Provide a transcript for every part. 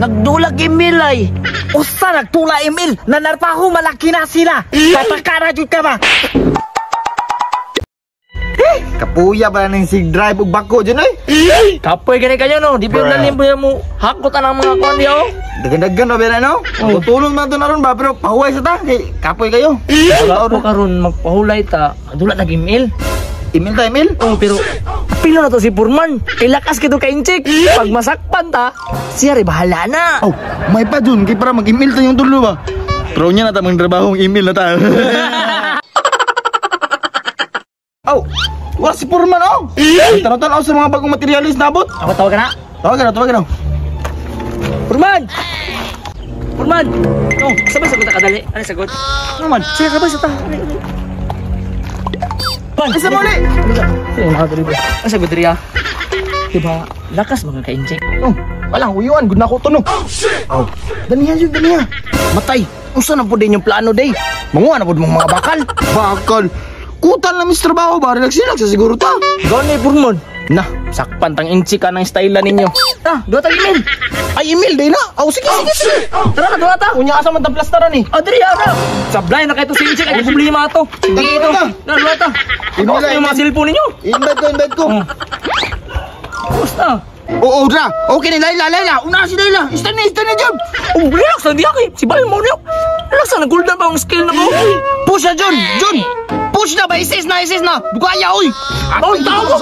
Nagdulak email ay. Usa nagtula email, nanarpaho malaki na sila. Patakara jud ka ba? Kapuya pa ning sig drive ug bako dyan oy. Kapoy gani kayo no, di pa lalim pa mo hakot ang mga kuan diyo. Dagan-dagan ra ba no? Tutulong man to na ron ba pero pahuway sa ta kay kapoy kayo. Wala ko karon magpahulay ta, dula tag email. Email ta email? Oh, pero pilo na to si Purman. Kay lakas kito kay Inchik. Pag masakpan ta, siya rin bahala na. Oh, may pa dun kay para mag-email ta yung tulo ba. Pero niya na ta mang trabaho ang email na ta. Oh, wala si Purman oh. Tanaw-tanaw sa mga bagong materialis na abot. Ako tawag ka na. Tawag ka na, tawag ka na. Purman! Purman! Oh, sabay sagot ka kadali. Ano sagot? Ano man? Sige ka ba sa ta? Pan! Isa mo ulit! Ang sagot riya. Diba, lakas mga ka-inject. Oh, walang uyuan, good na ko to no. Oh, daniha yun, daniha. Matay, unsa na po din yung plano day? Manguha na po mong mga bakal. Bakal? Kutan lang mis trabaho ba? Relax relax sa siguro ta. Gani, Purman. Na, sakpan tang inchi ka ng style na ninyo. Ah, duha tag email. Ay, email day na. Oh, sige, sige, sige. Tara na, duha ta. Unya asa man tang plastaran eh. Oh, diri ara. Sablay na kayo to si Inchik. Ay, problema ato. Sige ito. Na, duha ta. Email, Ikaw yung mga cellphone ninyo. Invite ko, invite ko. Basta. Oo, dra. Okay ni Laila, Laila. Una si Laila. Stand na, John. Oh, relax na diya kay. Si Bal mo niyo. Relax na, nag-cool down pa ang skill na ko. Push na, John. John. Push na ba? Isis na, isis na. Bugaya, oy. Oh, tao ko.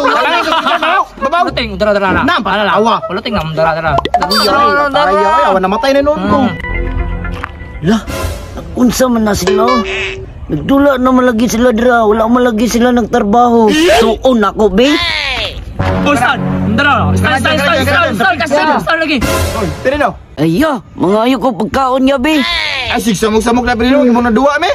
Babaw. Ting, dara dara na. Nam, awa. Wala ting nam, dara dara. Ay, ay, awa namatay na noon ko. Lah, unsa man na sila? Nagdula na malagi sila dira, wala malagi sila nagtrabaho. Tuon ako, be. Oh, stan. Dara. Stan, stan, stan, stan, stan, stan, stan lagi. Pirino. Aya, mga ayo ko pagkaon niya, be. Ay, sig samok-samok na Pirino, imo na duwa me.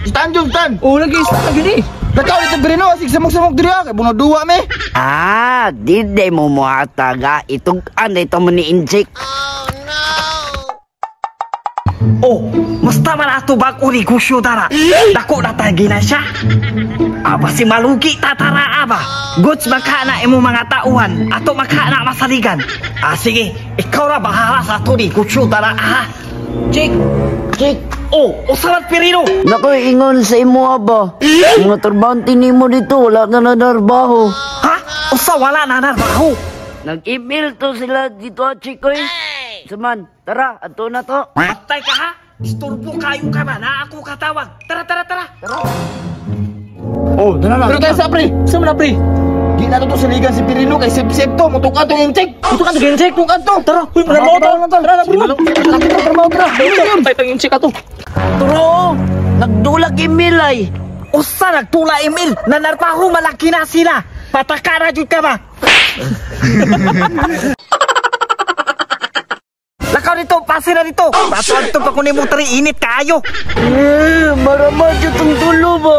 Stan jud, stan. Oh, lagi, stan lagi ni. Nakaw ito Pirino, sig samok-samok diri kay buno duwa me. Ah, di day mo muhataga itug-an ito mo ni Injik. Oh, musta man ato bag-o negosyo dara. Dako na ta ginansya. Aba si malugi tatara aba. Goods makana imo mga tauhan, ato makana masaligan. Ah sige, ikaw ra bahala sa ato negosyo dara ah. Chik, chik. Oh, usa man Pirino. Nako, ingon sa imo aba. Mga trabahante nimo dito, wala na nanarbaho. Ha? Usa wala na narbaho. Nag-email to sila dito, chik oy. Saman, tara, ato na to. Patay ka ha? Isturbo kayo ka ba? Na ako katawag. Tara, tara, tara. Oh, dara na. Pero tayo sa pre. Sa man na pre? Di na to saligan si Pirino kay sip-sip to. Mutukan tong incheck. Mutukan tong incheck. Tukan to. Tara, uy, manarbaho ta. Tara na, Purman. Tara, tara. Patay tang incheck ato. Turo, nagdulak email ay. Usa nagtula email, nanarpaho malaki na sila. Patakara jud ka ba? Lakaw dito, pase na dito. Patuan to pa kunin mo tari init kaayo. Eh, marama dyan tong tulo ba?